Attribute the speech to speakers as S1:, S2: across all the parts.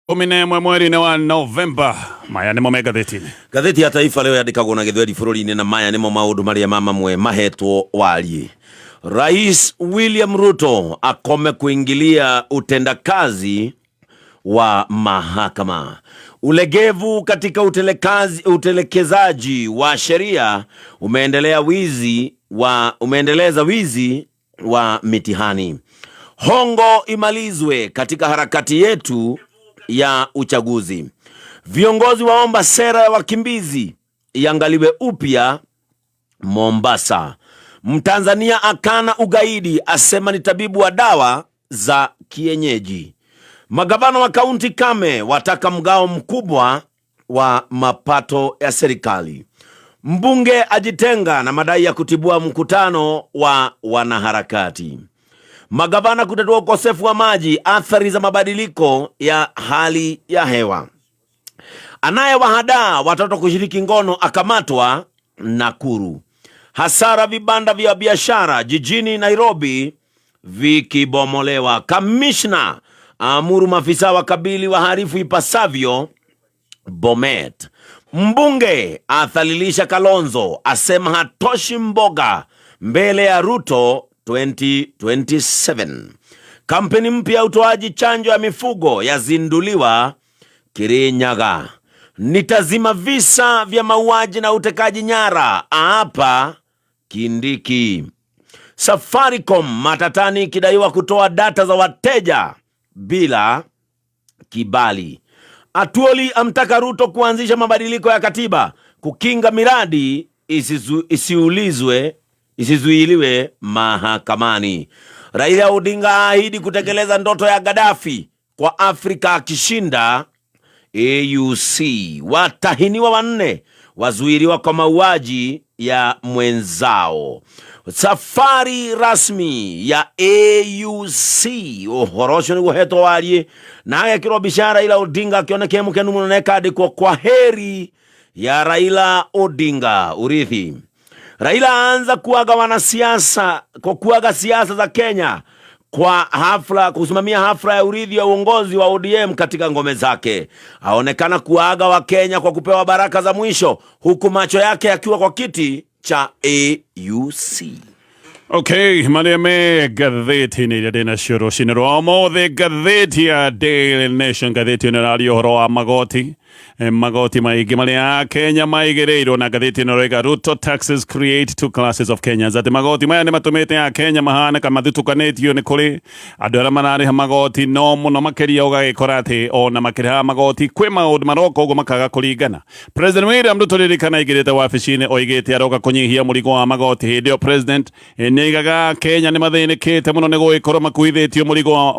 S1: 11 mweri-inĩ wa Novemba. Maya nĩmo me ngathĩti-inĩ.
S2: Ngathĩti ya Taifa Leo yandĩkagwo na Gĩthweri bũrũri-inĩ na maya nĩmo maũndũ marĩa ma mamwe mahetwo wariĩ. Rais William Ruto akome kuingilia utendakazi wa mahakama. Ulegevu katika utelekezaji wa sheria umeendelea wizi wa umeendeleza wizi wa mitihani. Hongo imalizwe katika harakati yetu ya uchaguzi. Viongozi waomba sera ya wakimbizi iangaliwe upya Mombasa. Mtanzania akana ugaidi, asema ni tabibu wa dawa za kienyeji. Magavana wa kaunti kame wataka mgao mkubwa wa mapato ya serikali. Mbunge ajitenga na madai ya kutibua mkutano wa wanaharakati. Magavana kutatua ukosefu wa maji, athari za mabadiliko ya hali ya hewa. Anayewahadaa watoto kushiriki ngono akamatwa Nakuru. Hasara vibanda vya biashara jijini Nairobi vikibomolewa. Kamishna aamuru maafisa wakabili wahalifu ipasavyo Bomet. Mbunge athalilisha Kalonzo, asema hatoshi mboga mbele ya Ruto 2027. Kampeni mpya ya utoaji chanjo ya mifugo yazinduliwa Kirinyaga. Nitazima visa vya mauaji na utekaji nyara, aapa Kindiki. Safaricom matatani ikidaiwa kutoa data za wateja bila kibali. Atuoli amtaka Ruto kuanzisha mabadiliko ya katiba kukinga miradi isizuiliwe mahakamani. Raila Odinga aahidi kutekeleza ndoto ya Gaddafi kwa Afrika akishinda AUC. Watahiniwa 4 wazuiliwa kwa mauaji ya mwenzao. Safari rasmi ya AUC uhoro ucio niguo hetwo warie na agekirwo mbica Raila Odinga akionekea mukenu muno na ikandikwo kwa heri ya Raila Odinga urithi. Raila aanza kuaga wanasiasa kwa kuaga siasa za Kenya kwa hafla kusimamia hafla ya urithi wa uongozi wa ODM katika ngome zake. Aonekana kuaga wa Kenya kwa kupewa baraka za mwisho huku macho yake yakiwa kwa kiti cha AUC.
S1: Okay, marĩa me ngathĩti-inĩ iria ndĩnacio rũcinĩ rwa ũmũthĩ, ngathĩti ya Daily Nation, ngathĩti ĩno ĩraria ũhoro wa magoti, magoti maingĩ marĩa Kenya maigĩrĩirwo, na ngathĩti ĩno ĩroiga Ruto taxes create two classes of Kenyans, atĩ magoti maya nĩ matũmĩte Akenya mahane ka mathutũkanĩtio. Nĩ kũrĩ andũ arĩa mararĩha magoti no mũno makĩria ũgagĩkora atĩ ona makĩrĩhaga magoti kwĩ maũndũ maroka ũguo makaga kũringana. President William Ruto, ririkana aingĩrĩte wabici-inĩ oigĩte aroka kũnyihia mũrigo wa magoti. Hĩndĩ ĩyo president nĩ aigaga Kenya nĩ mathĩnĩkĩte mũno nĩ gũgĩkorwo makuithĩtio mũrigo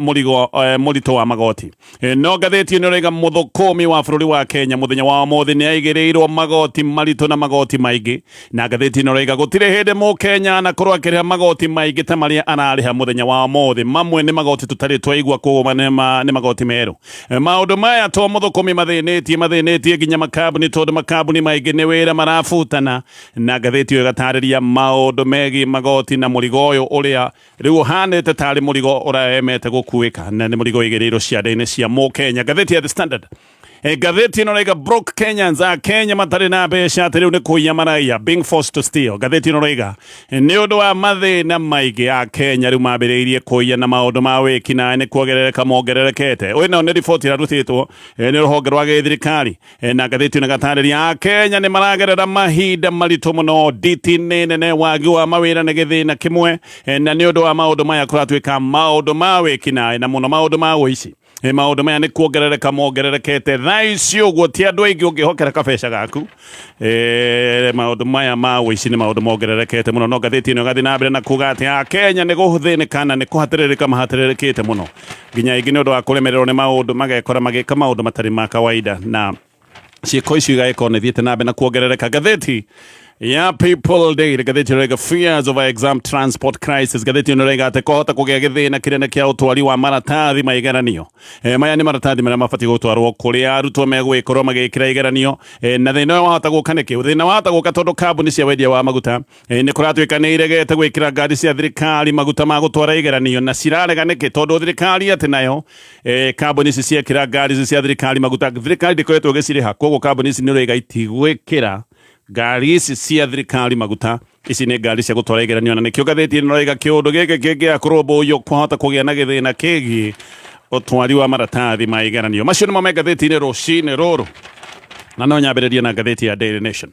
S1: mũritũ wa magoti. No ngathĩti ĩno ĩroiga mũthũkũmi wa bũrũri wa Kenya mũthenya wa ũmũthĩ nĩ aigĩrĩirwo magoti maritũ na magoti maingĩ, na ngathĩti ĩno ĩroiga gũtirĩ hĩndĩ mũkenya anakorwo akĩrĩha magoti maingĩ ta marĩa ararĩha mũthenya wa ũmũthĩ. Mamwe nĩ magoti tũtarĩ twaigua, koguo nĩ magoti merũ. Maũndũ maya to mũthũkũmi mathĩnĩtie nginya makambuni, tondũ makambuni maingĩ nĩ wĩra marabutana. Na ngathĩti ĩyo ĩgatarĩria maũndũ megiĩ magoti na mũrigo ũyũ ũrĩa rĩu ũhanĩte tarĩ mũrigo ũraremete gũkuĩka, na nĩ mũrigo ũigĩrĩirwo ciande-inĩ cia mũkenya. Ngathĩti ya The Standard, ngathĩti ĩno ĩraiga broke Kenyans, a Kenya matarĩ na mbeca atĩ rĩu nĩ kũiya maraiya, being forced to steal. Ngathĩti ĩno ĩraiga nĩ ũndũ wa mathĩna maingĩ a Kenya rĩu mambĩrĩirie kũiya, na maũndũ ma wĩkinaĩ nĩ kuongerereka mongererekete. Ĩno nĩ riboti ĩrarutĩtwo nĩ rũhonge rwa gĩthirikari, na ngathĩti ĩno ĩgatarĩria a Kenya nĩ maragerera mahinda maritũ mũno, nditi nĩ nene, wagi wa mawĩra nĩ gĩthĩna kĩmwe, na nĩ ũndũ wa maũndũ maya kũratuĩka maũndũ ma wĩkinaĩ na mũno maũndũ ma ũici. Maũndũ maya nĩ kuongerereka mongererekete thaa ici ũguo, ti andũ aingĩ ũngĩhokera kabeca gaku. Maũndũ maya ma ũici nĩ maũndũ mongererekete mũno. No ngathĩti ĩno ĩgathiĩ na mbere na kuga atĩ a Kenya nĩ gũthĩnĩka na nĩ kũhatĩrĩrĩka mahatĩrĩrĩkĩte mũno, nginya aingĩ nĩ ũndũ wa kũremererwo nĩ maũndũ magekora magĩka maũndũ matarĩ ma kawaida, na ciĩko icio igagĩkorwo nĩ thiĩte na mbere na kuongerereka. Ngathĩti Ya People Daily, ngathĩti ĩno ĩraiga fears over exam transport crisis. Ngathĩti ĩno ĩraiga atĩ kwahota kũgĩa gĩthĩna kĩnene kĩa ũtwari wa maratathi ma igeranio. Maya nĩ maratathi marĩa mabatiĩ gũtwarwo kũrĩa arutwo megũgĩkorwo magĩkĩra igeranio. Na thĩna ũyũ wahota gũka nĩkĩ? Thĩna wahota gũka tondũ kambuni cia wendia wa maguta nĩ kũratuĩka nĩ iregete gwĩkĩra ngari cia thirikari maguta ma gũtwara igeranio, na cirarega nĩkĩ? Tondũ thirikari atĩ nayo kambuni ici ciekĩra ngari ici cia thirikari maguta, thirikari ndĩkoretwo ĩgĩcirĩha, koguo kambuni ici nĩ ũraiga itigwĩkĩra ngari ici cia thirikari maguta. Ici nĩ ngari cia gũtwara igeranio, na nĩkĩo ngathĩti ĩno ĩraiga kĩũndũ gĩkĩ kĩngĩaga kũrũmbũiyo kwahota kũgĩa na gĩthĩna kĩgiĩ ũtwari wa maratathi ma igeranio. Macio nĩmo me ngathĩti-inĩ rũcinĩ rũrũ, na no nyambĩrĩrie na ngathĩti ya Daily Nation.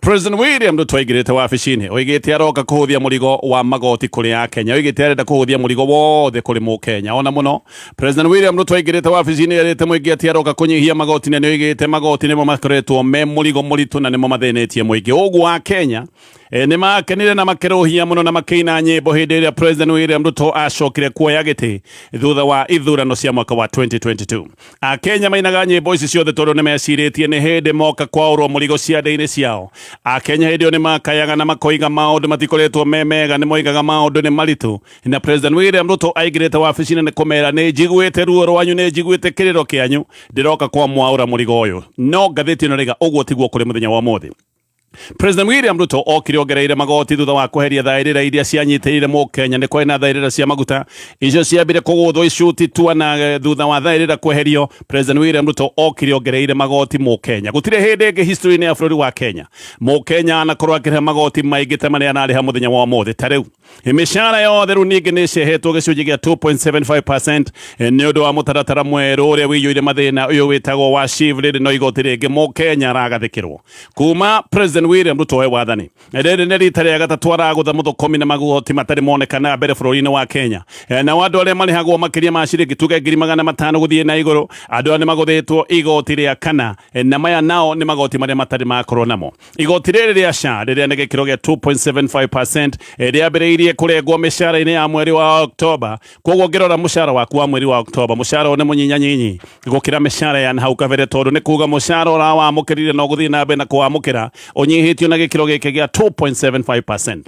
S1: President William Ruto aingĩrĩte wabici-inĩ oigĩte aroka kũhũthia mũrigo wa magoti kũrĩ Akenya, oigĩte arenda kũhũthia mũrigo wothe kũrĩ mũkenya ona mũno. President William Ruto aingĩrĩte wabici-inĩ erĩte mũingĩ atĩ aroka kũnyihia magoti, na nĩoigĩte magoti nĩmo makoretwo me mũrigo mũritũ na nĩmo mathĩnĩtie mũingĩ. Ũguo Akenya nĩ makenire na makĩrũhia mũno na makĩina nyĩmbo hĩndĩ ĩrĩa President William Ruto acokire kuoya gĩtĩ thutha wa ithurano cia mwaka wa 2022. Akenya mainaga nyĩmbo ici ciothe tondũ nĩ mecirĩtie nĩ hĩndĩ moka kwaũrwo mũrigo ciande-inĩ ciao. Akenya hĩndĩ ĩyo nĩ makayaga na makoiga maũndũ matikoretwo me mega, nĩ moigaga maũndũ nĩ maritũ, na President William Ruto aingĩrĩte wabici-inĩ nĩ kũmera nĩ njiguĩte ruo rwanyu, nĩ njiguĩte kĩrĩro kĩanyu, ndĩroka kwamwaũra mũrigo ũyũ. No ngathĩti ĩno ĩraiga ũguo tiguo kũrĩ mũthenya wa ũmũthĩ. President William Ruto okire ongereire magoti thutha wa kweheria thaĩrĩra iria cianyitĩrĩire mũkenya. Nĩ kwarĩ na thaĩrĩra cia maguta, icio ciambire kũgũthwo icuti tua, na thutha wa thaĩrĩra kweherio, President William Ruto okire ongereire magoti mũkenya. Gũtirĩ hĩndĩ ĩngĩ history-inĩ ya bũrũri wa Kenya mũkenya anakorwo akĩrĩha magoti maingĩ ta marĩa ararĩha mũthenya wa ũmũthĩ. Ta rĩu mĩcara yothe rĩu ningĩ nĩ ĩcehetwo gĩcunjĩ gĩa 2.75% nĩ ũndũ wa mũtaratara mwerũ ũrĩa wĩiyũire mathĩna ũyũ wĩtagwo wa SHIF. Rĩrĩ no igoti rĩngĩ mũkenya aragathĩkĩrwo kuma President William Ruto oe wathani. Rĩrĩ nĩ rita rĩa gatatũ aragũtha mũthũkũmi na magoti matarĩ monekana mbere bũrũri-inĩ wa Kenya. Nao andũ arĩa marĩhagwo makĩria ma ciringi tuge 500,000 gũthiĩ na igũrũ, andũ aya nĩ magũthĩtwo igoti rĩa kana, na maya nao nĩ magoti marĩa matarĩ makorwo namo. Igoti rĩrĩ rĩa SHA rĩrĩa nĩ gĩkĩro gĩa 2.75% rĩambĩrĩirie kũrengwo mĩcara-inĩ ya mweri wa Oktoba. Koguo ũngĩrora mũcara waku wa mweri wa Oktoba, mũcara ũyũ nĩ mũnyinyanyinyi gũkĩra mĩcara ya hau kabere, tondũ nĩ kuga mũcara ũrawamũkĩrire na ũgũthiĩ na mbere na kũwamũkĩra ũnyihĩtio na gĩkĩro gĩkĩ gĩa 2.75%.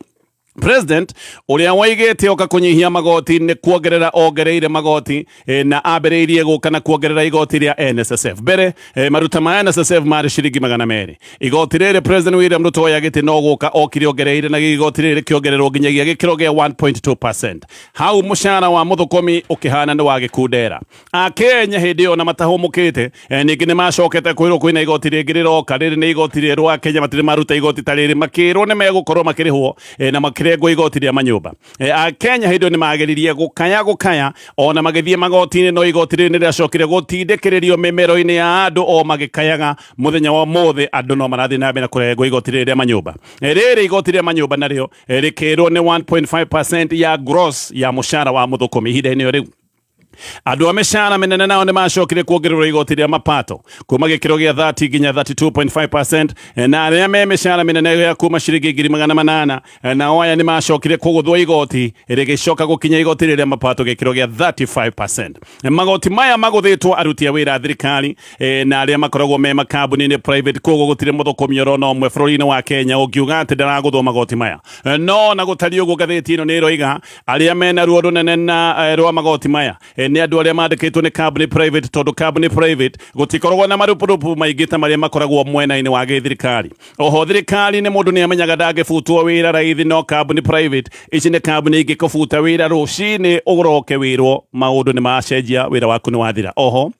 S1: President ũrĩa waigĩte oka kũnyihia magoti nĩ kuongerera ongereire magoti, na ambĩrĩirie gũka na kuongerera igoti rĩa NSSF. Mbere maruta ma NSSF marĩ ciringi 200. Igoti rĩrĩ President William Ruto oya gĩtĩ no gũka okire ongereire, na igoti rĩrĩ rĩkĩongererwo nginyagia gĩkĩro gĩa 1.2%. Hau mũcara wa mũthũkũmi ũkĩhana nĩ wa gĩkundera. Akenya hĩndĩ ĩyo na matahũmũkĩte, ningĩ nĩ macokete kwĩrwo kwĩna igoti rĩngĩ rĩroka. Rĩrĩ nĩ igoti rĩerũ, Akenya matirĩ maruta igoti ta rĩrĩ, makĩrwo nĩ megũkorwo makĩrĩhwo na makĩrengwo igoti rĩa manyũmba. Akenya hĩndĩ ĩyo nĩ mageririe gũkaya gũkaya ona magĩthiĩ magoti-inĩ, no igoti rĩrĩ nĩ rĩacokire gũtindĩkĩrĩrio mĩmero-inĩ ya andũ o magĩkayaga. Mũthenya wa ũmũthĩ andũ no marathiĩ na mbere na kũrengwo igoti rĩrĩ rĩa manyũmba. Rĩrĩ igoti rĩa manyũmba narĩo rĩkĩrwo nĩ 1.5% ya gross ya mũcara wa mũthũkũmi ihinda-inĩ rĩu. Andũ a mĩcara mĩnene nao nĩ macokire kuongererwo igoti rĩa mapato kuma gĩkĩro gĩa 30 nginya 32.5%, na arĩa me mĩcara mĩnene ya kuma ciringi 800,000, nao aya nĩ macokire kũgũthwo igoti rĩgĩcoka gũkinya igoti rĩrĩa mapato gĩkĩro gĩa 35%. Magoti maya magũthĩtwo aruti a wĩra a thirikari na arĩa makoragwo me makambuni-inĩ private, koguo gũtirĩ mũthũkũmi orona ũmwe bũrũri-inĩ wa Kenya ũngiuga atĩ ndaragũthwo magoti maya. No na gũtariĩ ũguo, ngathĩti ĩno nĩ ĩroiga arĩa mena ruo rũnene na rwa magoti maya nĩ andũ arĩa mandĩkĩtwo nĩ kambuni private, tondũ kambuni private gũtikoragwo na marupurupu maingĩ ta marĩa makoragwo mwena-inĩ wa gĩthirikari. Oho thirikari nĩ mũndũ nĩ amenyaga ndangĩbutwo wĩra raithi, no kambuni private ici nĩ kambuni ingĩkũbuta wĩra rũcinĩ ũroke wĩrwo maũndũ nĩ macenjia, wĩra waku nĩ wathira. Oho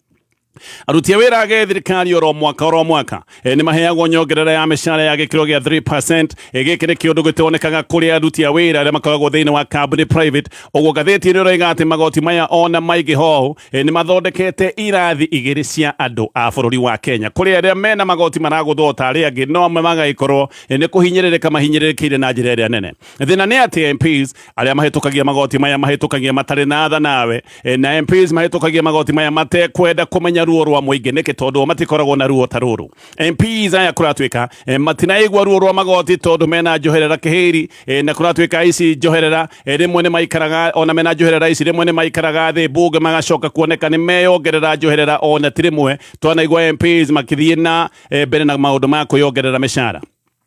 S1: aruti a wĩra a gĩthirikari oro mwaka oro mwaka nĩ maheagwo nyongerera ya mĩcara ya gĩkĩro gĩa 3%. Gĩkĩ nĩ kĩũndũ gĩtonekaga kũrĩ aruti a wĩra arĩa makoragwo thĩinĩ wa kambuni private. Ũguo ngathĩti ĩno ĩroiga atĩ magoti maya ona maingĩ ho nĩ mathondekete irathi igĩrĩ cia andũ a bũrũri wa Kenya. Kũrĩ arĩa mena magoti maragũthwo ta arĩa angĩ, no amwe magagĩkorwo nĩ kũhinyĩrĩrĩka mahinyĩrĩrĩkĩire na njĩra ĩrĩa nene. Thĩna nĩ atĩ MPs arĩa mahĩtũkagia magoti maya mahĩtũkagia matarĩ na tha nawe, na MPs mahĩtũkagia magoti maya matekwenda kũmenya ruo rwa mũingĩ. Nĩkĩ? Tondũ matikoragwo na ruo ta rũrũ. MPs aya kũratuĩka matinaigua ruo rwa magoti tondũ mena njoherera kĩhĩri, na kũratuĩka ici njoherera rĩmwe nĩ maikaraga ona mena njoherera ici, rĩmwe nĩ maikaraga thĩ bunge magacoka kuoneka nĩ meyongerera njoherera, ona ti rĩmwe twanaigua MPs makĩthiĩ na mbere na maũndũ ma kwĩyongerera mĩcara.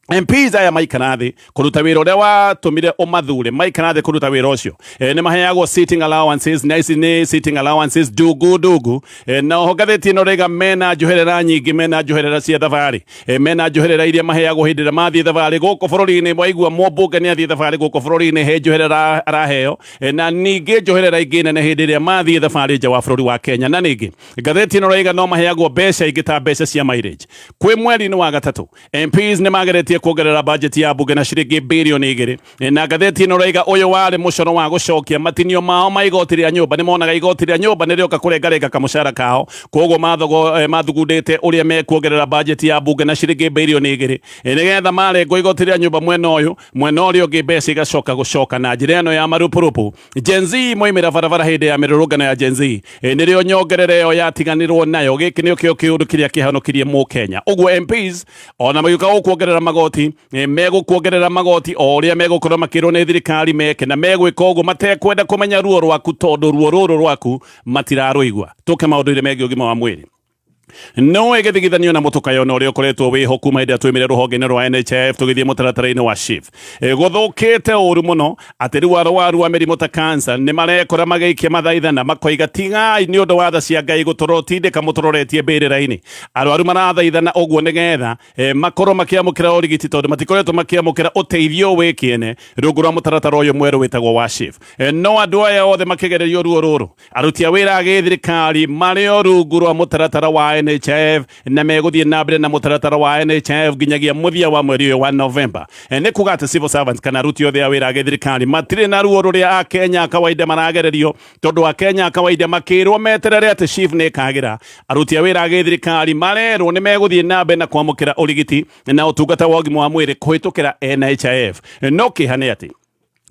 S1: MPs aya maikara thĩ kũruta wĩra ũrĩa watũmire ũmathure, maikara thĩ kũruta wĩra ũcio, nĩ maheagwo sitting allowances, na ici nĩ sitting allowances ndungu ndungu. Na oho ngathĩti ĩno rĩga mena njoherera nyingĩ, mena njoherera cia thabarĩ, mena njoherera iria maheagwo hĩndĩ ĩrĩa mathiĩ thabarĩ gũkũ bũrũri-inĩ. Mwaigua mũmbunge nĩ athiĩ thabarĩ gũkũ bũrũri-inĩ, he njoherera araheo, na ningĩ njoherera ingĩ nene hĩndĩ ĩrĩa mathiĩ thabarĩ nja wa bũrũri wa Kenya. Na ningĩ ngathĩti ĩno rĩga no maheagwo mbeca ingĩ ta mbeca cia mileage. Kwĩ mweri-inĩ wa gatatũ, MPs nĩ mageretie kuongerera bajeti ya mbunge na ciringi birioni 2, na ngathĩti ĩno raiga ũyũ warĩ mũcoro wa gũcokia matinio mao ma igoti rĩa nyũmba. Nĩ monaga igoti rĩa nyũmba nĩ rĩoka kũrengarenga kamũcara kao, koguo mathugundĩte ũrĩa mekuongerera bajeti ya mbunge na ciringi birioni 2, nĩgetha marengwo igoti rĩa nyũmba mwena ũyũ, mwena ũrĩa ũngĩ mbeca igacoka gũcoka na njĩra ĩno ya marupurupu. Gen Z moimĩra barabara hĩndĩ ya mĩrũrũngano ya Gen Z, nĩrĩo nyongerera ĩyo yatiganĩrwo nayo. Gĩkĩ nĩkĩo kĩũndũ kĩrĩa kĩhonokirie mũkenya. Ũguo MPs ona magĩũka gũkuongerera magoti, megũkuongerera magoti o ũrĩa megũkorwo makĩrwo nĩ thirikari meke, na megwĩka ũguo matekwenda kũmenya ruo rwaku, tondũ ruo rũrũ rwaku matirarũigua. Tũke maũndũ-inĩ megiĩ ũgima wa mwĩrĩ. No ĩgĩthigithanio na mũtũkayo na ũrĩa ũkoretwo wĩho kuma hĩndĩ ĩrĩa twĩmire rũhonge-inĩ rwa NHIF tũgĩthiĩ mũtaratara-inĩ wa SHIF. Gũthũkĩte ũru mũno atĩ rĩu arwaru a mĩrimũ ta cancer nĩ marekora magĩikia mathaithana, makoiga tigai nĩ ũndũ wa tha cia Ngai gũtũrotindĩka mũtũroretie mbĩrĩra-inĩ. Arwaru marathaithana ũguo nĩgetha makorwo makĩamũkĩra ũrigiti, tondũ matikoretwo makĩamũkĩra ũteithio wĩ kĩene rungu rwa mũtaratara ũyũ mwerũ wĩtagwo wa SHIF. No andũ aya othe makĩgererio ruo rũrũ, aruti a wĩra a gĩthirikari marĩ o rungu rwa mũtaratara wa NHIF, na megũthiĩ na mbere na mũtaratara wa NHIF nginyagia mũthia wa mweri ũyũ wa November. Nĩ kuga atĩ civil servants kana aruti othe a wĩra a gĩthirikari matirĩ na ruo rũrĩa Akenya a kawaida maragererio, tondũ Akenya a kawaida makĩrwo meterere atĩ SHIF nĩ ĩkagĩra. Aruti a wĩra a gĩthirikari marerwo nĩ megũthiĩ na mbere na kwamũkĩra ũrigiti na ũtungata wa ũgima wa mwĩrĩ kũhĩtũkĩra NHIF. No kĩeha nĩ atĩ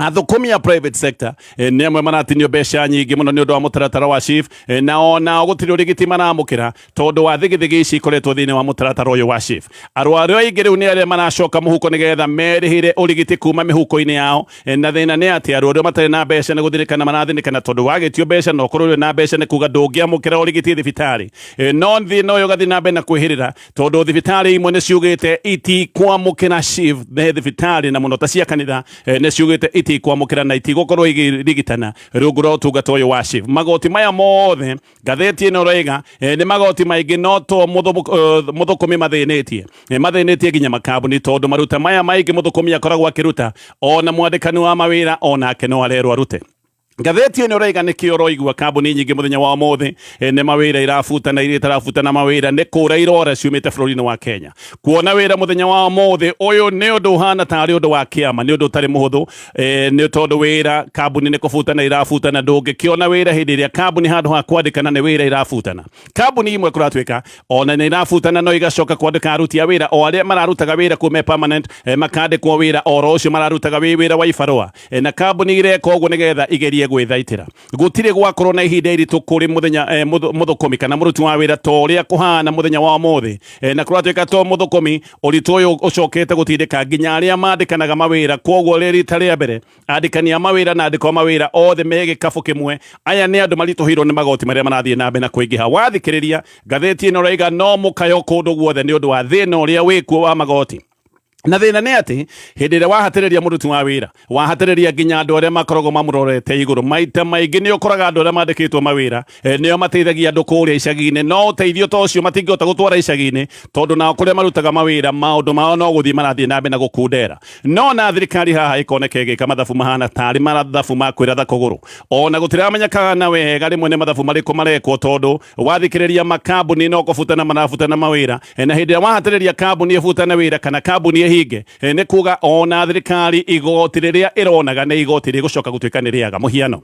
S1: athũkũmi a private sector nĩ amwe maratinio mbeca nyingĩ mũno nĩ ũndũ wa mũtaratara wa SHIF, na onao gũtirĩ ũrigiti maramũkĩra tondũ wa thigithigi ici ikoretwo thĩinĩ wa mũtaratara ũyũ wa SHIF. Arwaru aingĩ rĩu nĩ arĩa maracoka mũhuko nĩgetha merĩhĩre ũrigiti kuma mĩhuko-inĩ yao, na thĩna nĩ atĩ arwaru matarĩ na mbeca nĩ gũthĩnĩkana marathĩnĩkana, tondũ wagĩtio mbeca na ũkorwo ũrĩ na mbeca nĩ kuga ndũngĩamũkĩra ũrigiti thibitarĩ. No thĩna ũyũ ũgathiĩ na mbere na kwĩhĩrĩra, tondũ thibitarĩ imwe nĩ ciugĩte itikwamũkĩra SHIF nĩ thibitarĩ, na mũno ta cia kanitha, nĩ ciugĩte itikwamũkĩra na itigũkorwo igĩrigitana rungu rwa ũtungata ũyũ wa SHIF. Magoti maya mothe ngathĩti ĩno ĩroiga, nĩ magoti maingĩ, no to mũthũkũmi mathĩnĩtie, mathĩnĩtie nginya makambuni, tondũ maruta maya maingĩ mũthũkũmi akoragwo akĩruta, ona mwandĩkani wa mawĩra onake no arerwo arute. Ngathĩti ĩno ĩroiga nĩkĩo ũroigua kambuni nyingĩ mũthenya wa ũmũthĩ, nĩ mawĩra irabutana, iria itarabutana mawĩra nĩ kũra irora ciumĩte bũrũri-inĩ wa Kenya. Kuona wĩra mũthenya wa ũmũthĩ ũyũ nĩ ũndũ ũhana tarĩ ũndũ wa kĩama, nĩ ũndũ ũtarĩ mũhũthũ, nĩ tondũ wĩra kambuni nĩ kũbutana irabutana. Ndũngĩkĩona wĩra hĩndĩ ĩrĩa kambuni handũ ha kwandĩkana nĩ wĩra irabutana. Kambuni imwe kũratuĩka ona nĩ irabutana no igacoka kwandĩka aruti a wĩra o arĩa mararutaga wĩra kuo me permanent, makandĩkwo wĩra oro ũcio mararutaga wĩ wĩra wa ibarũa, na kambuni ireka ũguo nĩgetha igerie gwĩthaitĩra. Gũtirĩ gwakorwo na ihinda iritũ kũrĩ mũthenya mũthũkũmi kana mũruti wa wĩra ta ũrĩa kũhana mũthenya wa ũmũthĩ, na kũratuĩka to mũthũkũmi ũritũ ũyũ ũcokete gũtindĩka nginya arĩa mandĩkanaga mawĩra. Koguo rĩ rita rĩa mbere andĩkani a mawĩra na andĩkwo a mawĩra othe me gĩkabũ kĩmwe. Aya nĩ andũ maritũhĩirwo nĩ magoti marĩa marathiĩ na mbere na kũingĩha. Wathikĩrĩria ngathĩti ĩno ĩraiga no mũkayo kũndũ guothe nĩ ũndũ wa thĩna ũrĩa wĩkuo wa magoti. Na thĩna nĩ atĩ hĩndĩ ĩrĩa wahatĩrĩria mũruti wa wĩra, wahatĩrĩria nginya andũ arĩa makoragwo mamũrorete igũrũ. Maita maingĩ nĩ ũkoraga andũ arĩa mandĩkĩtwo mawĩra, nĩo mateithagia andũ kũrĩa icagi-inĩ, no ũteithio ta ũcio matingĩhota gũtwara icagi-inĩ, tondũ nao kũrĩa marutaga mawĩra maũndũ mao no gũthiĩ marathiĩ na mbere na gũkundera. No na thirikari haha ĩkoneka ĩgĩka mathabu mahana tarĩ mathabu ma kwĩratha kũgũrũ, ona gũtiramenyekaga na wega rĩmwe nĩ mathabu marĩkũ marekwo, tondũ wathikĩrĩria makambuni no kũbutana marabutana mawĩra, na hĩndĩ ĩrĩa wahatĩrĩria kambuni ĩbutane wĩra kana kambuni ĩhinge, nĩ kuga ona thirikari igoti rĩrĩa ĩronaga nĩ igoti rĩgũcoka gũtuĩka nĩ rĩaga. Mũhiano,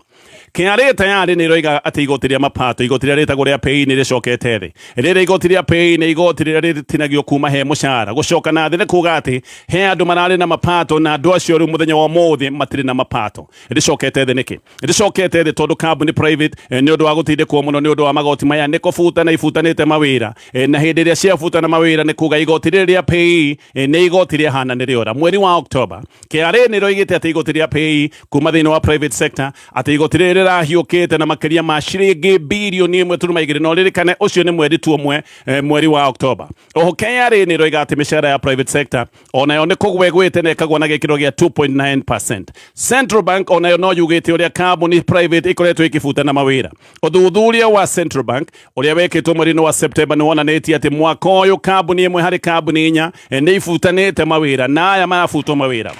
S1: KRA tayarĩ nĩ ĩroiga atĩ igoti rĩa mapato, igoti rĩrĩa rĩtagwo rĩa PAYE, nĩ rĩcokete thĩ. Rĩrĩa igoti rĩa PAYE nĩ igoti rĩrĩa rĩtinagio kuma he mũcara. Gũcoka na thĩ nĩ kuga atĩ he andũ mararĩ na mapato, na andũ acio rĩu mũthenya wa ũmũthĩ matirĩ na mapato. Rĩcokete thĩ nĩkĩ? Rĩcokete thĩ tondũ kambuni private, nĩ ũndũ wa gũtindĩkwo mũno nĩ ũndũ wa magoti maya, nĩ kũbutana ibutanĩte mawĩra, na hĩndĩ ĩrĩa ciabutana mawĩra nĩ kuga igoti rĩrĩ rĩa PAYE nĩ igoti rĩahana nĩ rĩora. Mweri wa October KRA nĩ ĩroigĩte atĩ igoti rĩa PAYE kuma thĩinĩ wa private sector, atĩ igoti rĩrĩ rĩrahiũkĩte na makĩria ma ciringi birioni ĩmwe turuma igĩrĩ, na ũririkane ũcio nĩ mweri tu ũmwe, mweri wa Oktoba. Oho KRA nĩ ĩroiga atĩ mĩcara ya private sector onayo nĩ kũgwa ĩgwĩte na ĩkagwa na gĩkĩro gĩa 2.9%. Central Bank onayo no yugĩte ũrĩa kambuni private ikoretwo ĩkĩbutana mawĩra. Ũthuthuria wa Central Bank ũrĩa wekĩtwo mweri-inĩ wa Septemba nĩ wonanĩtie atĩ mwaka ũyũ kambuni ĩmwe harĩ kambuni inya nĩ ibutanĩte mawĩra, na aya marabutwo mawĩra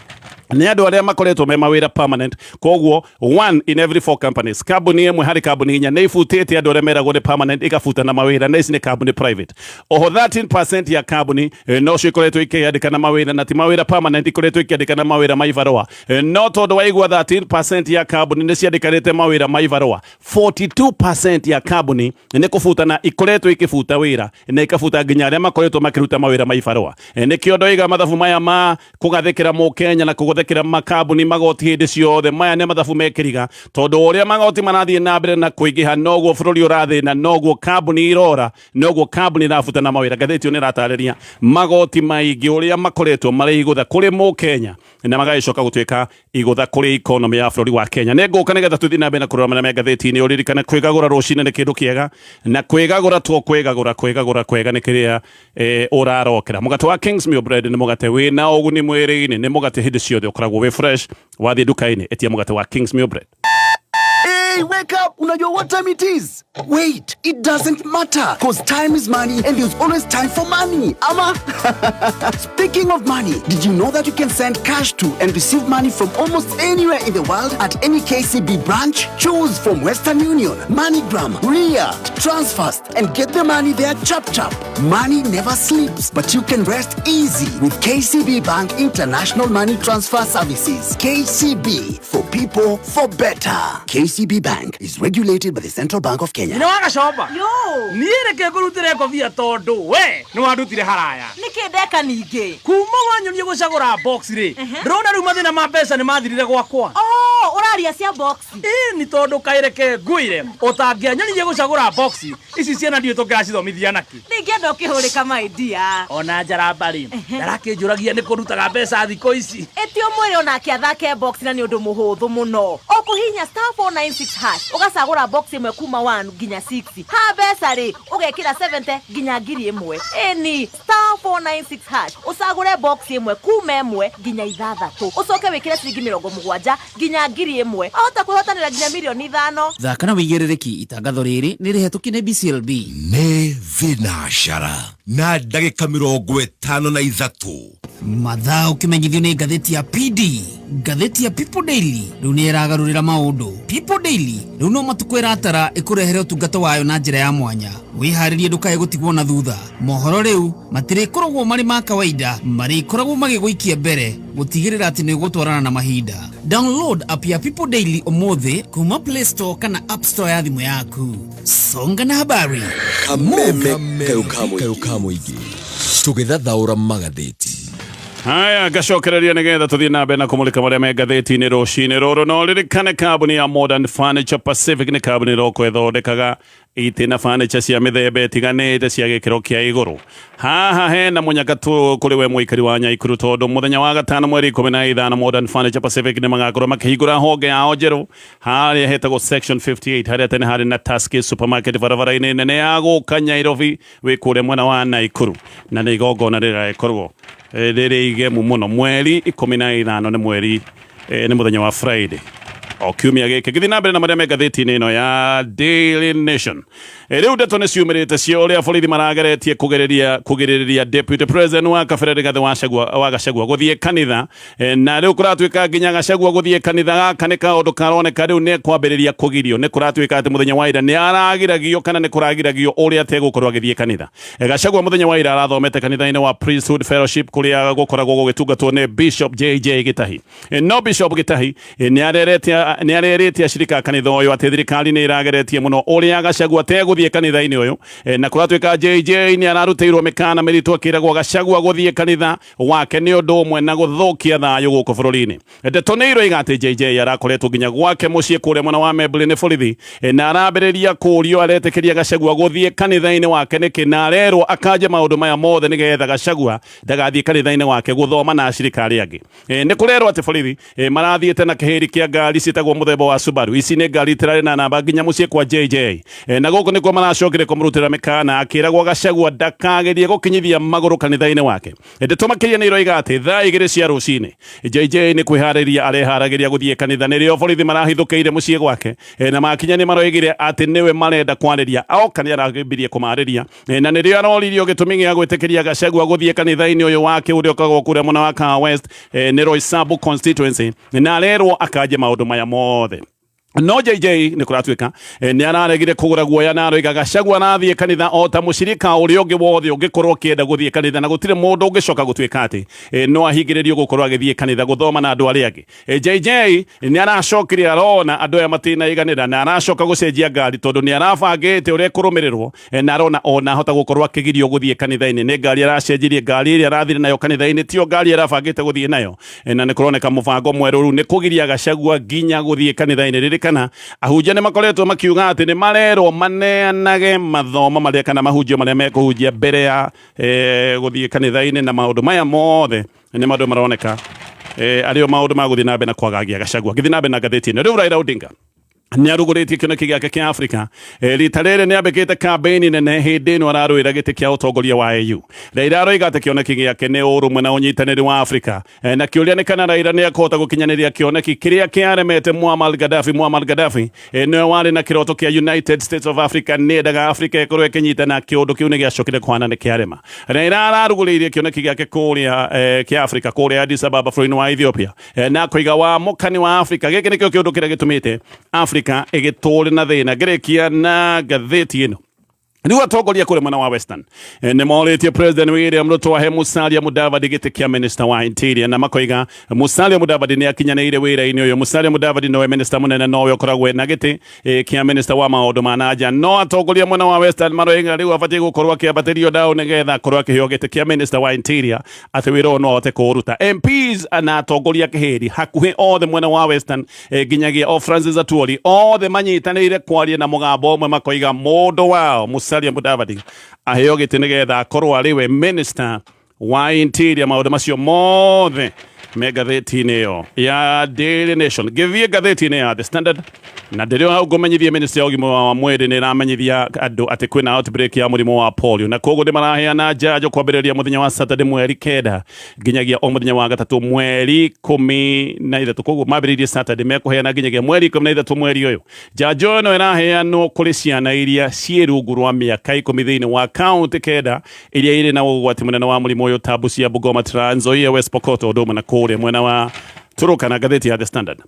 S1: nĩ andũ arĩa makoretwo me mawĩra permanent. Koguo one in every four companies, kambuni ĩmwe harĩ kambuni inya, nĩ ibutĩte andũ arĩa meragwo nĩ permanent, igabutana mawĩra, na ici nĩ kambuni private. Oho 13% ya kambuni nocio ikoretwo ikĩandĩkana mawĩra, na ti mawĩra permanent, ikoretwo ikĩandĩkana mawĩra ma ibarũa. No tondũ waigua 13% ya kambuni nĩ ciandĩkanĩte mawĩra ma ibarũa, 42% ya kambuni nĩ kũbutana ikoretwo ikĩbuta wĩra, na ikabuta nginya arĩa makoretwo makĩruta mawĩra ma ibarũa. Nĩkĩo ndoiga mathabu maya ma kũgathĩkĩra mũkenya na kũgathĩkĩra makambuni magoti hĩndĩ ciothe, maya nĩ mathabu mekĩriga, tondũ ũrĩa magoti marathiĩ na mbere na kũingĩha, noguo bũrũri ũrathĩna, noguo kambuni irora, noguo kambuni irabutana mawĩra. Ngathĩti ĩyo nĩ ĩratarĩria magoti maingĩ ũrĩa makoretwo marĩ igũtha kũrĩ mũkenya, na magagĩcoka gũtuĩka igũtha kũrĩ economy ya bũrũri wa Kenya. Nĩ ngũka nĩgetha tũthiĩ na mbere na kũrora marĩa me ngathĩti-inĩ. Ũririkane kwĩgagũra rũcinĩ nĩ kĩndũ kĩega, na kwĩgagũra to kwĩgagũra, kwĩgagũra kwega nĩ kĩrĩa ũrarokera. Mũgate wa Kingsmill Bread nĩ mũgate wĩna ũguni mwĩrĩ-inĩ, nĩ mũgate hĩndĩ ciothe ũkoragwo wĩ fresh. Wathiĩ nduka-inĩ, ĩtia mũgate wa Kingsmill Bread.
S3: Hey, wake up! Unajua what time it is? Wait, it doesn't matter, 'cause time is money and there's always time for money. Ama? Speaking of money, did you know that you can send cash to and receive money from almost anywhere in the world at any KCB branch? Choose from Western Union, MoneyGram, Ria, Transfast, and get the money there chap chap. Money never sleeps, but you can rest easy with KCB Bank International Money Transfer Services. KCB, for people, for better. KCB Bank is regulated by the Central Bank of Kenya.
S4: Nyina wa Gacomba.
S5: Yo.
S4: Niĩ reke ngũrutĩre ngobia tondũ we nĩ wandutire haraya.
S5: Nĩkĩ ndeka ningĩ?
S4: Kuma wanyonia gũcagũra box rĩ, ndĩrona rĩu mathĩna ma mbeca nĩ mathirire gwakwa.
S5: Oh, ũraria cia box.
S4: Ĩ ni tondũ kaĩreke ngwĩre, ũtangĩanyonirie gũcagũra box ici, ciana ndiũĩ tũngĩracithomithia nakĩ.
S5: Ndingĩenda ũkĩhũrĩka, my dear.
S4: Ona njaramba rĩ, ndarakĩnjũragia nĩ kũrutaga mbeca thikũ ici.
S5: Ĩti ũmwĩre onake athake box, na nĩ ũndũ mũhũthũ mũno. Ũkũhihinya *496#, ũgacagũra box ĩmwe kuma 1 nginya 6. Ha mbeca rĩ, ũgekĩra 70 nginya 1000. Ĩni *496#, ũcagũre box ĩmwe kuma ĩmwe nginya ithathatũ, ũcoke wĩkĩre ciringi 70 nginya 1000, ahota kwĩhotanĩra nginya 5 mirioni.
S6: Thaka na wĩigĩrĩrĩki. Itangatho rĩrĩ nĩ rĩhetũkie nĩ BCLB.
S7: Nĩ thinacara na ndagĩka 53.
S6: Mathaa ũkĩmenyithio nĩ ngathĩti ya PD, ngathĩti ya People Daily rĩu nĩ ĩragarũrĩra maũndũ. People Daily rĩu no matukũ ĩratara ĩkũrehere ũtungata wayo na njĩra ya mwanya. Wĩharĩrie ndũkae gũtigwo na thutha. Mohoro rĩu matirĩkoragwo marĩ ma kawaida, marĩkoragwo magĩgũikia mbere gũtigĩrĩra atĩ nĩ ũgũtwarana na mahinda. Download app ya People Daily ũmũthĩ kuma Play Store kana App Store ya thimũ yaku. Songa na habari.
S7: Kameme kayũ ka mũingĩ tũgĩthathaũra magathĩti.
S1: Haya, ngacokereria nĩgetha tũthiĩ na mbere na kũmũrĩka marĩa me ngathĩti-inĩ rũcinĩ rũrũ. No ririkane kambuni ya Modern Furniture Pacific nĩ kambuni ĩroko ĩthondekaga itĩ na furniture cia mĩthemba ĩtiganĩte cia gĩkĩro kĩa igũrũ. Haha hena mũnyaka tu kũrĩ we mũikari wa Nyaikuru, tondũ mũthenya wa gatano mweri 15 Modern Furniture Pacific nĩ magakorwo makĩhingũra honge yao njerũ harĩa hetagwo Section 58, harĩa tene harĩ na Tuskys Supermarket, barabara-inĩ nene ya gũka Nairobi, wĩ kũrĩa mwena wa Naikuru, na nĩ igongona rĩragĩkorwo rĩrĩ igemu mũno. Mweri 15 nĩ mweri nĩ mũthenya wa Friday o kiumia gĩkĩ. Gĩthiĩ na mbere na marĩa me ngathĩti-inĩ ĩno ya Daily Nation. Rĩu ndeto nĩ ciumĩrĩte cia ũrĩa borithi marageretie kũgirĩrĩria Deputy President wa kabere Rigathĩ wa Gachagua gũthiĩ kanitha. Na rĩu kũratuĩka nginya Gachagua gũthiĩ kanitha gaka nĩ kaũndũ karoneka rĩu nĩ kwambĩrĩria kũgirio. Nĩ kũratuĩka atĩ mũthenya wa ira nĩ aragiragio, kana nĩ kũragiragio ũrĩa ategũkorwo agĩthiĩ kanitha. Gachagua mũthenya wa ira arathomete kanitha-inĩ wa Priesthood Fellowship, kũrĩa gũkoragwo gũgĩtungatwo nĩ Bishop JJ Gitahi. No Bishop Gitahi nĩ arerĩte acirika a kanitha ũyũ atĩ thirikari nĩ ĩrageretie mũno ũrĩa Gachagua ategũthiĩ. gũthiĩ kanitha-inĩ ũyũ. Na kũratuĩka JJ nĩ ararutĩirwo mĩkana mĩritũ akĩragwo Gachagua gũthiĩ kanitha wake nĩ ũndũ ũmwe na gũthũkia thayũ gũkũ bũrũri-inĩ. Ndeto nĩ iroiga atĩ JJ arakoretwo nginya gwake mũciĩ kũrĩa mwena wa Membuli nĩ borithi, na arambĩrĩria kũũrio aretĩkĩria Gachagua gũthiĩ kanitha-inĩ wake nĩkĩ, na arerwo akanje maũndũ maya mothe nĩgetha Gachagua ndagathiĩ kanitha-inĩ wake gũthoma na acirika arĩa angĩ. Nĩ kũrerwo atĩ borithi marathiĩte na kĩhĩri kĩa ngari ciĩtagwo mũthemba wa Subaru. Ici nĩ ngari itararĩ na namba nginya mũciĩ kwa JJ. Na gũkũ nĩkuo maracokire kũmũrutĩra mĩkana akĩragwo Gachagua ndakagerie gũkinyithia magũrũ kanitha-inĩ wake. Ndeto makĩria nĩ iroiga atĩ thaa 2 cia rũcinĩ JJ nĩ kwĩharĩria areharagĩria gũthiĩ kanitha, nĩrĩo borithi marahithũkĩire mũciĩ gwake, na makinya nĩ maroigire atĩ nĩwe marenda kwarĩria. Oka nĩ arambirie kũmarĩria, na nĩrĩo aroririo gĩtũmi gĩa gwĩtĩkĩria Gachagua gũthiĩ kanitha-inĩ ũyũ wake ũrĩa ũkoragwo kũrĩa mwena wa Kahawa West, nĩ Roysambu constituency, na arerwo akanje maũndũ maya mothe. No JJ nĩ kũratuĩka nĩ araregire kũgũra guoya na aroiga Gachagua arathiĩ kanitha o ta mũcirika ũrĩa ũngĩ wothe ũngĩkorwo ũkĩenda gũthiĩ kanitha, na gũtirĩ mũndũ ũngĩcoka gũtuĩka atĩ no ahingĩrĩrio gũkorwo agĩthiĩ kanitha gũthoma na andũ arĩa angĩ. JJ nĩ aracokire arona andũ aya matinaiganĩra na aracoka gũcenjia ngari tondũ nĩ arabangĩte ũrĩa ĩkũrũmĩrĩrwo, na arona ona ahota gũkorwo akĩgirio gũthiĩ kanitha-inĩ nĩ ngari aracenjirie. Ngari ĩrĩa arathire nayo kanitha-inĩ tiyo ngari arabangĩte gũthiĩ nayo, na nĩ kũroneka mũbango mwerũ rĩu nĩ kũgiria Gachagua nginya gũthiĩ kanitha-inĩ. Ririkana ahunjia nĩ makoretwo makiuga atĩ nĩ marerwo maneanage mathomo marĩa kana mahunjio marĩa mekũhunjia mbere ya gũthiĩ kanitha-inĩ, na maũndũ maya mothe nĩ maũndũ maroneka arĩo maũndũ ma gũthiĩ na mbere na kwagagia Gachagua. Ngĩthiĩ na mbere na ngathĩti ĩno rĩu, Raila Odinga nĩ arugũrĩtie kĩoneki gĩake kĩa Afrika. Rita rĩrĩ nĩ ambĩkĩte kambĩini nene hĩndĩ ĩno ararũĩra gĩtĩ kĩa ũtongoria wa AU. Raila aroiga atĩ kĩoneki gĩake nĩ ũrũmwe na ũnyitanĩri wa Afrika. Na kĩũria nĩ kana Raila nĩ akũhota gũkinyanĩria kĩoneki kĩrĩa kĩaremete Muammar Gaddafi. Muammar Gaddafi nĩwe warĩ na kĩroto kĩa United States of Africa, nĩendaga Afrika ĩkorwo ĩkĩnyitana. Kĩũndũ kĩu nĩ gĩacokire kũhana nĩ kĩarema. Raila ararugũrĩirie kĩoneki gĩake kũrĩa kĩa Afrika kũrĩa Addis Ababa bũrũri-inĩ wa Ethiopia, na koiga wa mũkani wa Afrika gĩkĩ nĩkĩo kĩũndũ kĩrĩa gĩtũmĩte Afrika ĩgĩtũre na thĩna. Ngĩrĩkia na ngathĩti ĩno rĩu, atongoria kũrĩa mwena wa Western nĩ morĩtie President William Ruto ahe Musalia Mudavadi gĩtĩ kĩa minister wa Interior, na makoiga Musalia Mudavadi nĩ akinyanĩire wĩra-inĩ ũyũ. Musalia Mudavadi nowe minister mũnene, nowe ũkoragwo na gĩtĩ kĩa minister wa maũndũ ma nanja, no atongoria mwena wa Western maroiga rĩu abatiĩ gũkorwo akĩambatĩrio ndaũ nĩgetha akorwo akĩheo gĩtĩ kĩa minister wa Interior, atĩ wĩra ũyũ no ahote kũũruta. MPs na atongoria kĩhĩri hakuhĩ othe mwena wa Western, nginyagia o Francis Atwoli, othe manyitanĩire kwaria na mũgambo ũmwe makoiga mũndũ wao Musalia Mudavadi aheo gĩtĩ nĩgetha akorwo arĩ we minister wa Interior. Maũndũ macio mothe me ngathĩti-inĩ ĩyo ya Daily Nation. Ngĩthiĩ ngathĩti-inĩ ya The Standard, na ndĩrĩ o hau ngũmenyithie ministry ya ũgima wa mwĩrĩ nĩ ĩramenyithia andũ atĩ kwĩna outbreak ya mũrimũ wa polio, na koguo nĩ maraheana njanjo kwambĩrĩria mũthenya wa Saturday mweri 9 nginyagia o mũthenya wa gatatũ mweri 13. Koguo mambĩrĩirie Saturday, mekũheana nginyagia mweri 13 mweri ũyũ. Njanjo ĩno ĩraheanwo kũrĩ ciana iria ciĩ rungu rwa mĩaka 10 thĩinĩ wa kaunti 9 iria irĩ na ũgwati mũnene wa mũrimũ ũyũ ta Busia, Bungoma, Trans Nzoia, West Pokot, ũndũ ũmwe na kũrĩa mwena wa Turkana. Ngathĩti ya The Standard,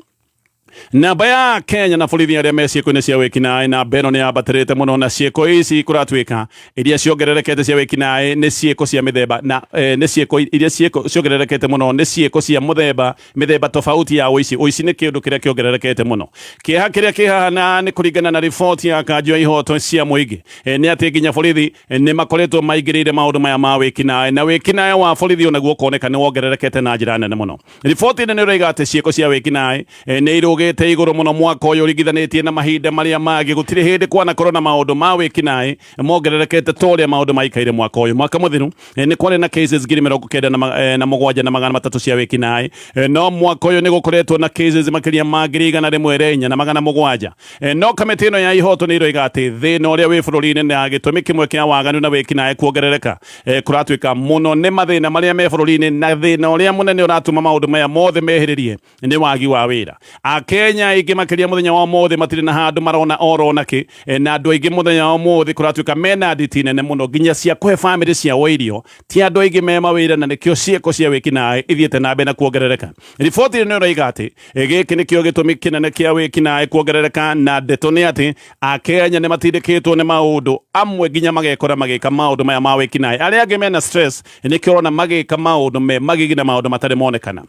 S1: namba ya Kenya na borithi arĩa me ciĩko-inĩ cia wĩkinaĩ, namba ĩno nĩ yambatĩrĩte mũno, na ciĩko ici kũratuĩka iria ciongererekete cia wĩkinaĩ nĩ ciĩko cia mĩthemba na nĩ ciĩko iria ciĩko ciongererekete mũno nĩ ciĩko cia mũthemba mĩthemba tofauti ya ũici. Ũici nĩ kĩũndũ kĩrĩa kĩongererekete mũno. Kĩeha kĩrĩa kĩ haha, na nĩ kũringana na riboti ya kanjũ ya ihoto cia mũingĩ, nĩ atĩ nginya borithi nĩ makoretwo maingĩrĩire maũndũ maya ma wĩkinaĩ, na wĩkinaĩ wa borithi onaguo ũkoneka nĩ wongererekete na njĩra nene mũno. Riboti ĩno nĩ ĩroiga atĩ ciĩko cia wĩkinaĩ nĩ irũgĩte igũrũ mũno mwaka ũyũ ũringithanĩtie na mahinda marĩa mangĩ. Gũtirĩ hĩndĩ kwanakorwo na maũndũ ma wĩkinaĩ mongererekete ta ũrĩa maũndũ maikaire mwaka ũyũ. Mwaka mũthiru nĩ kwarĩ na cases 97,300 cia wĩkinaĩ, no mwaka ũyũ nĩ gũkoretwo na cases makĩria ma 104,700. No kamĩtĩ ĩno ya ihoto nĩ ĩroiga atĩ thĩna ũrĩa wĩ bũrũri-inĩ na gĩtũmi kĩmwe kĩa waganu na wĩkinaĩ kuongerereka, kũratuĩka mũno nĩ mathĩna marĩa me bũrũri-inĩ, na thĩna ũrĩa mũnene ũratũma maũndũ maya mothe mehĩrĩrie nĩ wagi wa wĩra. Akenya aingĩ makĩria mũthenya wa ũmũthĩ matirĩ na handũ marona oro nakĩ, na andũ aingĩ mũthenya wa ũmũthĩ kũratuĩka mena nditi nene mũno nginya cia kũhe bamĩrĩ ciao irio. Ti andũ aingĩ me mawĩra, na nĩkĩo ciĩko cia wĩkinaĩ ithiĩte na mbere na kuongerereka. Riboti ĩno ĩroiga atĩ gĩkĩ nĩkĩo gĩtũmi kĩnene kĩa wĩkinaĩ kuongerereka, na ndeto nĩ atĩ Akenya nĩ matindĩkĩtwo nĩ maũndũ amwe nginya magekora magĩka maũndũ maya ma wĩkinaĩ. Arĩa angĩ mena stress, nĩkĩo ũrona magĩka maũndũ me magigi na maũndũ matarĩ monekana.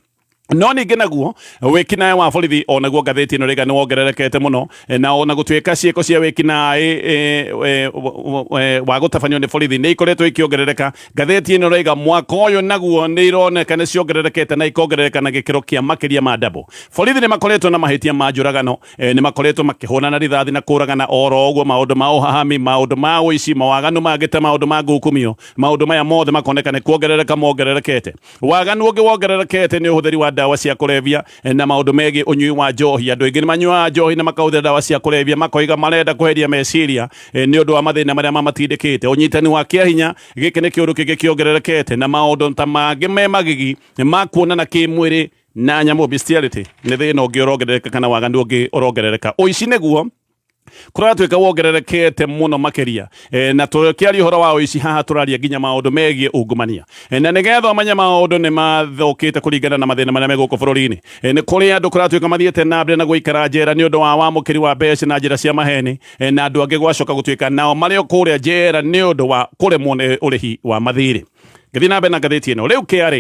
S1: No ningĩ naguo wĩkinaĩ wa borithi onaguo ngathĩti ĩno rĩga nĩ wongererekete mũno, na ona gũtuĩka ciĩko cia wĩkinaĩ wa gũtabanio nĩ borithi nĩ ikoretwo ikĩongerereka, ngathĩti ĩno rĩga mwaka ũyũ naguo nĩ ironeka nĩ ciongererekete na ikongerereka na gĩkĩro kĩa makĩria ma double. Borithi nĩ makoretwo na mahĩtia ma njũragano, nĩ makoretwo makĩhũrana rithathi na kũragana oro ũguo, maũndũ ma ũhahami, maũndũ ma ũici, mawaganu mangĩ ta maũndũ ma ngukumio, maũndũ maya mothe makoneka nĩ kuongerereka mongererekete. Waganu ũngĩ wongererekete nĩ ũhũthĩri wa ndawa cia kũrebia na maũndũ megiĩ ũnyui wa njohi. Andũ aingĩ nĩ manyuaga njohi na makahũthĩra ndawa cia kũrebia, makoiga marenda kweheria meciria nĩ ũndũ wa mathĩna marĩa mamatindĩkĩte. Ũnyitani wa kĩahinya, gĩkĩ nĩ kĩũndũ kĩngĩ kĩongererekete, na maũndũ ta mangĩ me magigi ma kuonana kĩmwĩrĩ na nyamũ, bestiality, nĩ thĩna ũngĩ ũrongerereka kana waganu ũngĩ ũrongerereka. Ũici nĩguo kũratuĩka wongererekete mũno makĩria, na tũkĩaria ũhoro wa ũici haha tũraria nginya maũndũ megiĩ ungumania, na nĩgetha ũmenye maũndũ nĩ mathũkĩte kũringana na mathĩna marĩa me gũkũ bũrũri-inĩ. Nĩ kũrĩ andũ kũratuĩka mathiĩte na mbere na gũikara njera nĩ ũndũ wa wamũkĩri wa mbeca na njĩra cia maheni, na andũ angĩ gwacoka gũtuĩka nao marĩ o kũrĩa njera nĩ ũndũ wa kũremwo nĩ ũrĩhi wa mathirĩ. Ngĩthiĩ na mbere na ngathĩti ĩno rĩu, KRA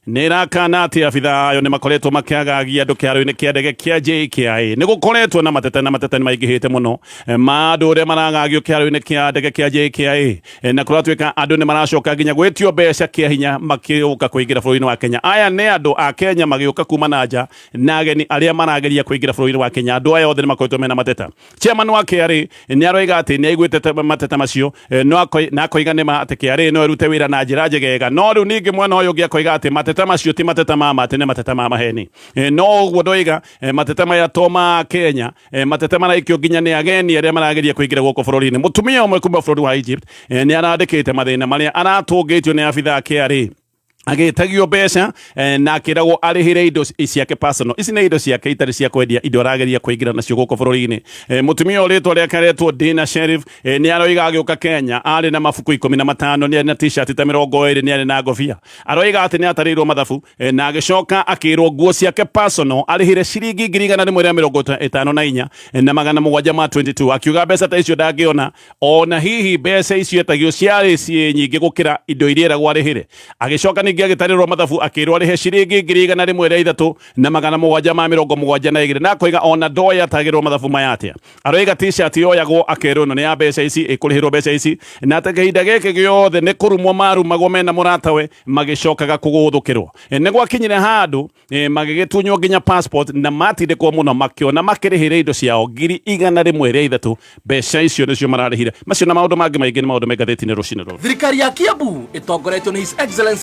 S1: nĩ ĩrakana atĩ abithaa ayo nĩ makoretwo makĩagagia andũ kĩharo-inĩ kĩa ndege kĩa JKIA. Nĩ gũkoretwo na mateta na mateta nĩ maingĩhĩte mũno ma andũ ũrĩa maragagio kĩharo-inĩ kĩa ndege kĩa JKIA, na kũratuĩka andũ nĩ maracoka nginya gwĩtio mbeca kĩa hinya makĩũka kũingĩra bũrũri-inĩ wa Kenya. Aya nĩ andũ a Kenya magĩũka kuma na nja na ageni arĩa marageria kũingĩra bũrũri-inĩ wa Kenya. Andũ aya othe nĩ makoretwo mena mateta. Chairman wa KRA nĩ aroiga atĩ nĩ aiguĩte mateta macio, no na akoiga nĩ ma atĩ KRA no ĩrute wĩra na njĩra njegega, no rĩu ningĩ mwena ũyũ ũngĩ akoiga atĩ mateta macio ti mateta ma ma, atĩ nĩ mateta ma maheni. No ũguo ndoiga, mateta maya to ma Kenya, mateta maraikio nginya nĩ ageni arĩa marageria kũingĩra gũkũ bũrũri-inĩ. Mũtumia ũmwe kuma bũrũri wa Egypt nĩ arandĩkĩte mathĩna marĩa aratũngĩtio nĩ abithaa a KRA, agĩtagio mbeca na akĩragwo arĩhĩre indo ciake personal. Ici nĩ indo ciake itarĩ cia kwendia, indo arageria kũingĩra nacio gũkũ bũrũri-inĩ. Mũtumia ũyũ rĩtwa rĩake aretwo Dina Sherif, nĩ aroiga agĩũka Kenya arĩ na mabuku 15, nĩ arĩ na t-shirt ta 20, nĩ arĩ na ngobia. Aroiga atĩ nĩ atarĩirwo mathabu, na agĩcoka akĩrwo nguo ciake personal arĩhĩre ciringi 154,722, akiuga mbeca ta icio ndangĩona, ona hihi mbeca icio etagio ciarĩ ciĩ nyingĩ gũkĩra indo iria eragwo arĩhĩre. Agĩcoka ningĩ agĩtarĩrwo mathabu akĩrwo arĩhe ciringi 103,772, na akoiga ona ndoĩ atagĩrwo mathabu maya atĩa. Aroiga t-shirt yoyagwo akerwo ĩno nĩ ya mbeca ici, ĩkũrĩhĩrwo mbeca ici, na atĩ kahinda gĩkĩ gĩothe nĩ kũrumwo marumagwo mena mũratawe magĩcokaga kũgũthũkĩrwo. Nĩ gwakinyire handũ magĩgĩtunywo nginya passport na matindĩkwo mũno makĩona makĩrĩhĩra indo ciao 103,000. Mbeca icio nĩcio mararĩhire. Macio na maũndũ mangĩ maingĩ nĩ maũndũ me ngathĩti-inĩ rũcinĩ rũrũ.
S4: Thirikari ya Kiambu ĩtongoretio nĩ His Excellency.